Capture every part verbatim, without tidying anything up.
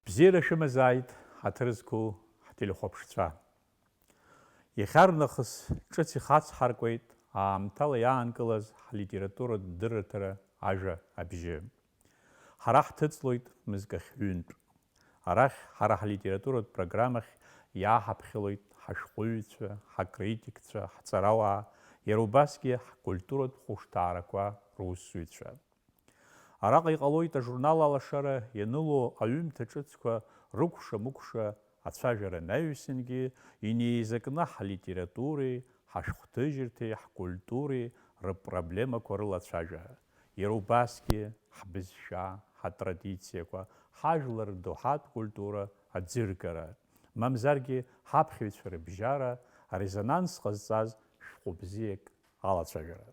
Бзиара шәымазааит, ҳаҭыр зқәу ҳтелехәаԥшцәа. Иахьарнахыс ҿыц ихацҳаркуеит аамҭала иаанкылаз ҳлитературатә дырраҭара Ажәа абжьы. Ҳара ҳҭыҵлоит мызкахь ҩынтә. Арахь ҳара ҳлитературатә программахь иааҳаԥхьалоит ҳашәҟәыҩҩцәа, ҳакритикцәа, ҳҵарауаа, иара убасгьы ҳкультуратә хәышҭаарақәа русзуҩцәа. Араҟа иҟалоит ажурнал алашара ианыло аҩымҭа ҿыцқәа рыкәша-мыкәша ацәажәара анаҩсангьы инеизакны ҳлитературеи, ҳашәҟәҭыжьырҭеи, ҳкультуреи рыпроблемақәа рылацәажәара, иара убасгьы ҳбызшәа, ҳатрадициақәа, ҳажәлар рдоуҳатә культура аӡыргара, мамзаргьы ҳаԥхьаҩцәа рыбжьара арезонанс ҟазҵаз шәҟәы бзиак алацәажәара.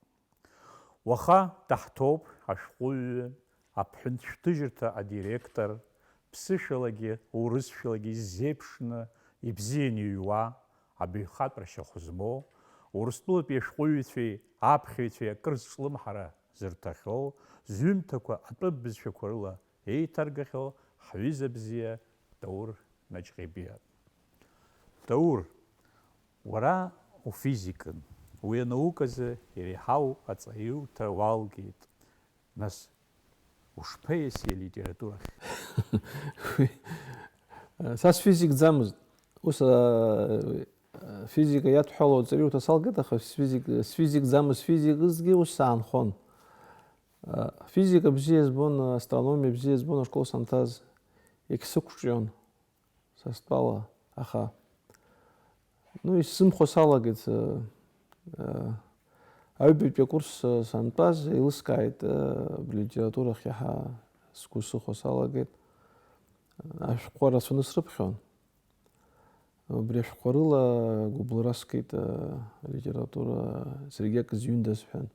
Уаха даҳҭоуп ашәҟәыҩҩы, аԥҳәынҭ шәҭыжьырҭа адиректор, ԥсышәалагьы урысшәалагьы изеиԥшны, ибзианы иҩуа, абаҩхатәра шьахә змоу, Урыстәылатәи ашәҟәыҩҩцәеи аԥхьаҩцәеи акыр зҿлымҳара зырҭахьоу, зҩымҭақәа атәым бызшәақәа рыла еиҭаргахьоу ҳҩыза бзиа Даур Наҷҟьебиа. Даур, уара уфизикын, уи анауказы иреиҳау аҵаиуҭа уалгеит. Нас ушԥаиаси алитературахь? Уи, са сфизикӡамызт. Ус, а, физика иадҳәалоу аҵаиуҭа салгеит, аха сфизик-, сфизикӡамыз, сфизикызгьы ус саанхон. А, физика бзиа збон, астрономиа бзиа збон ашкол санҭаз, егьсықәҿион. Са стәала, аха, ну, исзымхо салагеит, э, э, аҩбатәи акурс, э, сантәаз, еилыскааит, э, литературахь иаҳа сгәы сыхәо салагеит. Ашәҟәқәа рацәаны срыԥхьон. Убри ашәҟәқәа рыла гәыбылра скит, э, алитература саргьы акы зҩындаз ҳәан.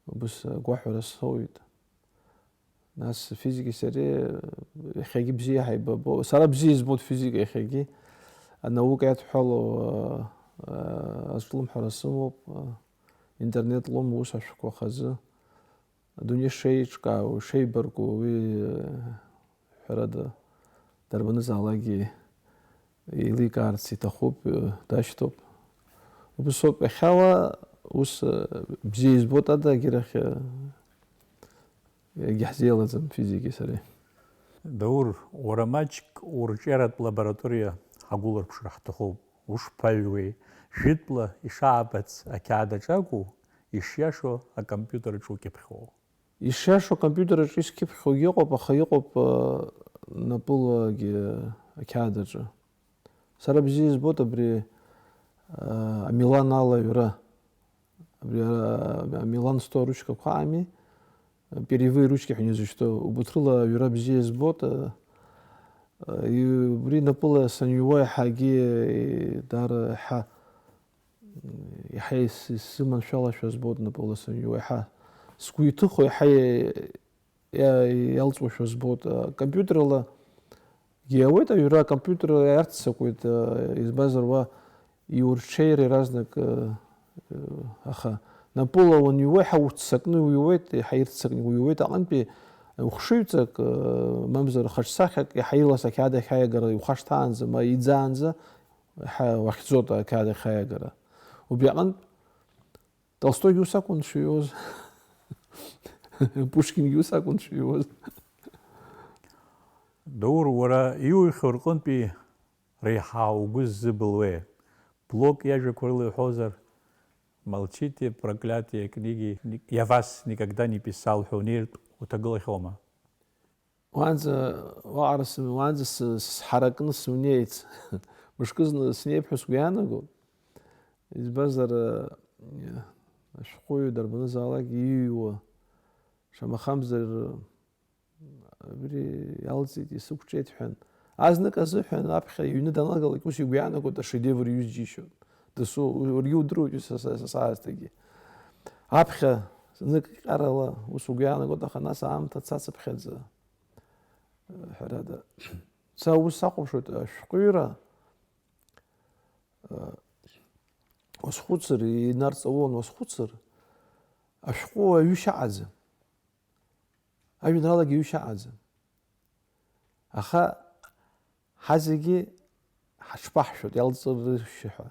Убыс агәаҳәара соуит. Нас физики сареи иахьагьы бзиа ҳаибабо. Сара бзиа избоит физика иахьагьы. Анаука иадҳәалоу, а, а, азҿлымҳара сымоуп, а, интернет лоума ус ашәҟәқәа хазы. Адунеи шеиҿкаау, шеибарку уи, а, ҳәарада, дарбанызаалакгьы еиликаарц иҭахуп, дашьҭоуп. Убыс ауп, иахьала ус, бзиа избоит ада, егьирахь, егьаҳзеилаӡам физики сареи. Даур, уара маҷк урҿиаратә лабораториа ҳагәыларԥшыр ҳҭахуп. Ушԥаҩуеи? Жәытәла ишаабац ақьаад аҿы акәу, ишиашоу акомпиутер аҿы укьыԥхьуоу? Ишиашоу, акомпиутер аҿы искьыԥхьуагьы ыҟоуп, аха иҟоуп, э, напылагьы ақьаад аҿы. Сара бзиа избоит абри, э, амилан ала аҩра. Абри, э, амилан зҭо аручкақәа ами, перьевые ручки ҳәа изышьҭоу, убарҭ рыла аҩра бзиа избоит, э, э, и-, убри напыла саниуа иаҳагьы, э, даара иаҳа Иаҳа ис-, исзыманшәалашәа збоит напыла саниуа, иаҳа сгәы иҭыхо, иаҳа иа-, иа-, иалҵуашәа збоит. Компиутерла иауеит аҩра, компиутерла иарццакуеит, избанзар уа иурҽеир иаразнак, аха напыла уаниуа, иаҳа уццакны уиуеит, иаҳа ирццакны уиуеит аҟынтәи ухшыҩҵак, мамзар хаҿсахьак, иаҳа илас ақьаад ахь аиагара иухашҭаанӡа, ма иӡаанӡа, Ҳа, уахьӡоит ақьаад ахь аиагара. Убри аҟынтә, Толстойгьы ус акәын дшыҩуаз, Пушкингьы ус акәын дшыҩуаз. Даур, уара иуҩхьоу рҟынтәи реиҳа угәы ззыбылуеи? Блок иажәақәа рыла иҳәозар, молчите, проклятые книги, ник-, я вас никогда не писал ҳәа унеиртә уҭагылахьоума? Уаанӡа уаҟара сым-, уаанӡа сы-, сҳаракны сымнеиц. Мышкызны снеип ҳәа сгәы иаанагоит. Избанзар, э, ашәҟәыҩҩы дарбанызаалак иҩуа, шамахамзар, абри иалҵит, исықәҿиеит ҳәан. Азнык азыҳәан аԥхьа иҩны данагалак ус игәы иаанагоит ашедевр иҩыз џьишьоит. Дасу, уаргьы удыруеит, са, са, са саасҭагьы. Аԥхьа знык ҟьарала ус угәы иаанагоит, аха нас аамҭа цацыԥхьаӡа, ҳәарада. Са ус сахәаԥшуеит, ашәҟәыҩҩра, уазхәыцыр, инарҵаулан уазхәыцыр, ашәҟәы аҩышьа аҟаӡам. Ажәеинраалагьы аҩышьа аҟаӡам. Аха Ҳазегьы ҳаҽԥаҳшәоит, иалҵырышьҭ ҳәа.